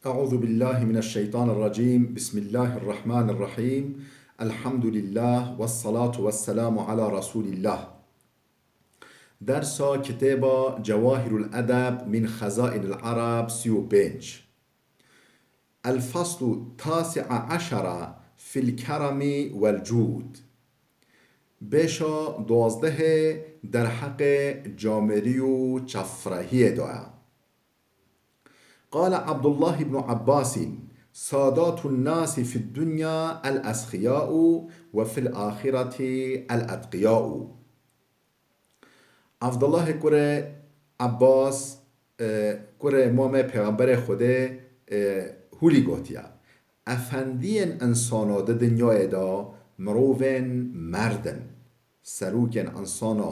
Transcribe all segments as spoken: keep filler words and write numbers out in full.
أعوذ بالله من الشيطان الرجيم. بسم الله الرحمن الرحيم. الحمد لله والصلاة والسلام على رسول الله. Dersa kitêba Cewahirul Edeb min Xezainil Ereb sî û pênc. الفصل التاسع عشر في الكرم والجود. Bêşa duwazdehê derheqê camêrî û çavfirehiyê de ye. قال عبد الله بن عباس: سادات الناس في الدنيا الأسخياء وفي الآخرة الأتقياء. Abdullahê kurê Abbas, e, kurê mamê Pêxemberê Xwedê, e, hûlî gotiye: Efendiyên insana di dinyayê de mirovên merd in. Serokên insana,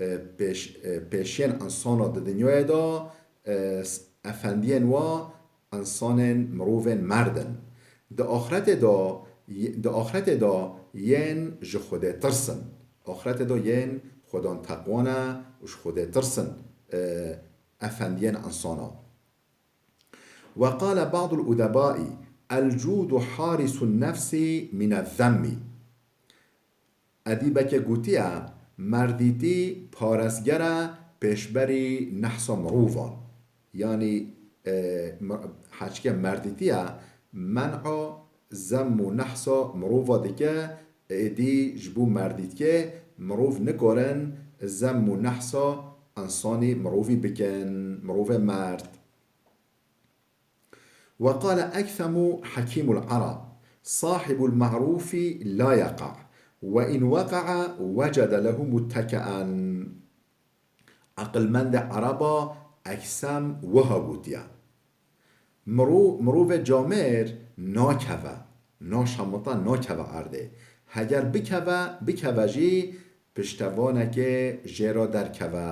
e, pêş-, e, pêşiyên insana di dinyayê de, e, s-, efendiyên wa insanên mirovên merd in. Di axretê de, y-, di axretê de yên ji Xwedê tirs in. Axretê de yên Xwedan teqwa ne û ji Xwedê tirs in, e, efendiyên insana. وقال بعض الأدباء: الجود حارس النفس من الذم. Edîbeke gotiye, merdîtî parezger e pêşberî nehsa mirovan. Yanî, e, mi-, heçke merdîtî ye, men'a zemm û nehsa mirova dike, êdî ji bo merdîtiyê mirov nikarin zemm û nehsa insanî mirovî bikin, mirovê merd. وقال أكثم حكيم العرب: صاحب المعروف لا يقع، وإن وقع وجد له متكئا. Aqilmendê Ereba Eksem wiha gotiye: Miro-, mirovê camêr nakeve, naşemita nakeve erdê. Heger bikeve, bikeve jî, piştevanekê jê re derkeve.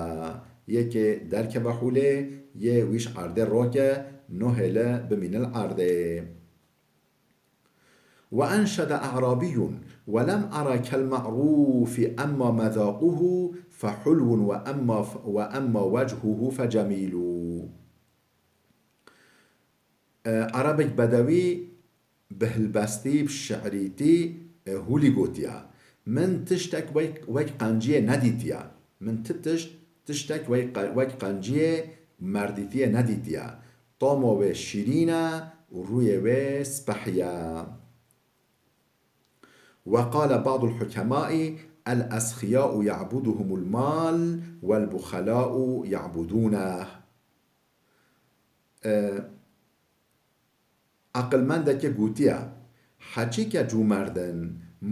Yekê derkeve holê, yê wî ji erdê rake, nahêle bimîne li erdê. وأنشد أعرابي: ولم أر كالمعروف أما مذاقه فحلو وأما ف-، وأما وجهه فجميل. E, Erebek bedewî bi hilbestî, bi şi'rîtî, e, hûlî gotiye: Min tiştek wek, wek qenciyê nedîtiye. Min ti tişt, tiştek wek qe-, wek qenciyê merdîtiyê nedîtiye. Tama wê şîrîn e û rûyê wê spehî ye. وقال بعض الحكماء: الأسخياء يعبدهم المال والبخلاء يعبدونه. E, Aqilmendeke gotiye: Heçîke cûmerd in,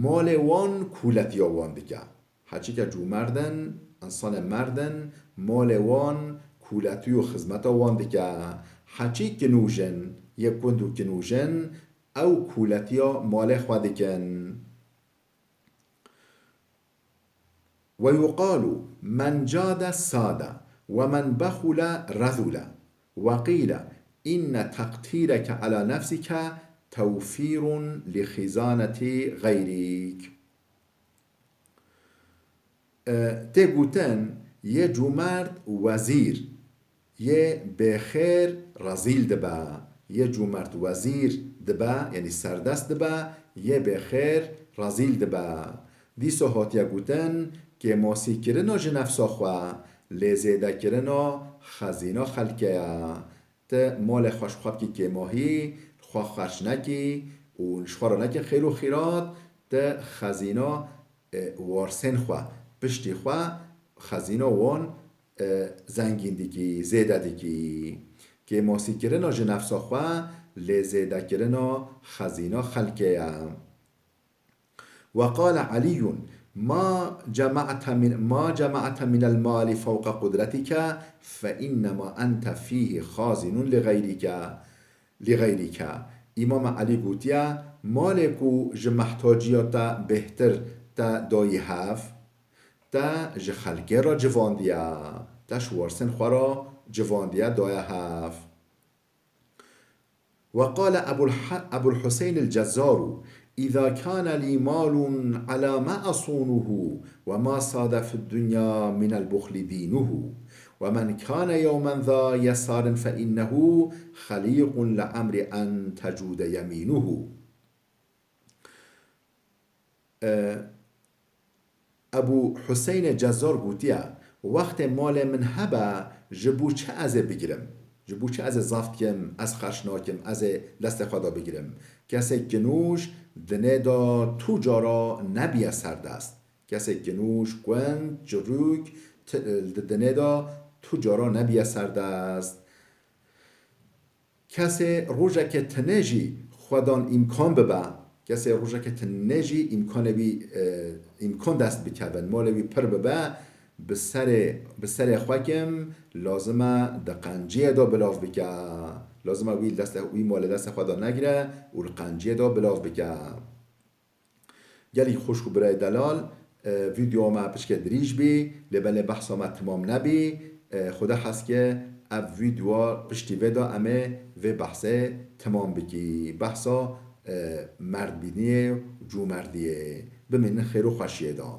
malê wan kûletiya wan dike. Heçîke cûmerd in, insanê merd in, malê wan kûletî û xizmeta wan dike. Heçî kinûj in, yê kund û kinûj in, ew kûletiya malê xwe dikin. ويقال: من جاد ساد، ومن بخل رذل. وقيل: إن تقتيرك على نفسك توفير لخزانة غيرك. E, tê gotin, yê cûmerd wezîr, yê bêxêr rezîl dibe. Yê cûmerd wezîr dibe, yanî serdest dibe, yê bêxêr rezîl dibe. Dîsa hatiye gotin, kêmasîkirina ji nefsa xwe, lê zêdekirina xezîna xelkê ye. Ti malê xwe ji xwe bikî kêmahî, xwe xerc nekî û ji xwe re nekî xêr û xîrat, ti xezîna, e, warsên xwe, piştî xwe, xezîna wan, e, zengîn dikî, zêde dikî. Kêmasîkirina ji nefsa xwe, lê zêdekirina xezîna xelkê ye. وقال علي: ما جمعت من، ما جمعت من المال فوق قدرتك، فإنما أنت فيه خازن لغيرك، لغيرك. Îmam Elî gotiye: Malê ku ji mehtaciya te bêhtir te dayî hev, te ji xelkê re civandiye, te ji warsên xwe re civandiye daye hev. وقال أبو الح-، أبو الحسين الجزار: إذا كان لي مال على ما أصونه، وما صاد في الدنيا من البخل دينه، ومن كان يوما ذا يسار فإنه خليق لأمر أن تجود يمينه. E, Ebû Huseynê Cezar gotiye, wextê malê min hebe, ji bo çi ez ê bigirim? Ji bo çi ez ê zeft kim, ez xerc nakim, ez ê destê xwe de bigirim? Kesê kinûj dinê de tu cara nebiye serdest. Kesê kinûj, kund, çirûk ti-, di dinê de tu cara nebiye serdest. Kesê rojekê tinê jî xwedan îmkan bibe, kesê rojekê tinê jî îmkanê wî, e, îmkan dest bikevin, malê wî pir bibe, bi serê, bi serê xwe kim, lazim e di qenciyê de bilav bike. Lazim e wî destê, wî malê destê xwe de negire û li qenciyê de bilav bike. Gelî xwişk û birayê delal, e, vîdyoya me piçke dirîj bî, lê belê behsa me timam nebî. E, Xuda hez ke ev vîdyoya piştî vê de em ê vê behsê timam bikî. Behsa, e, merdbîniyê û cûmerdiyê. Bimînin xêr û xweşiyê de.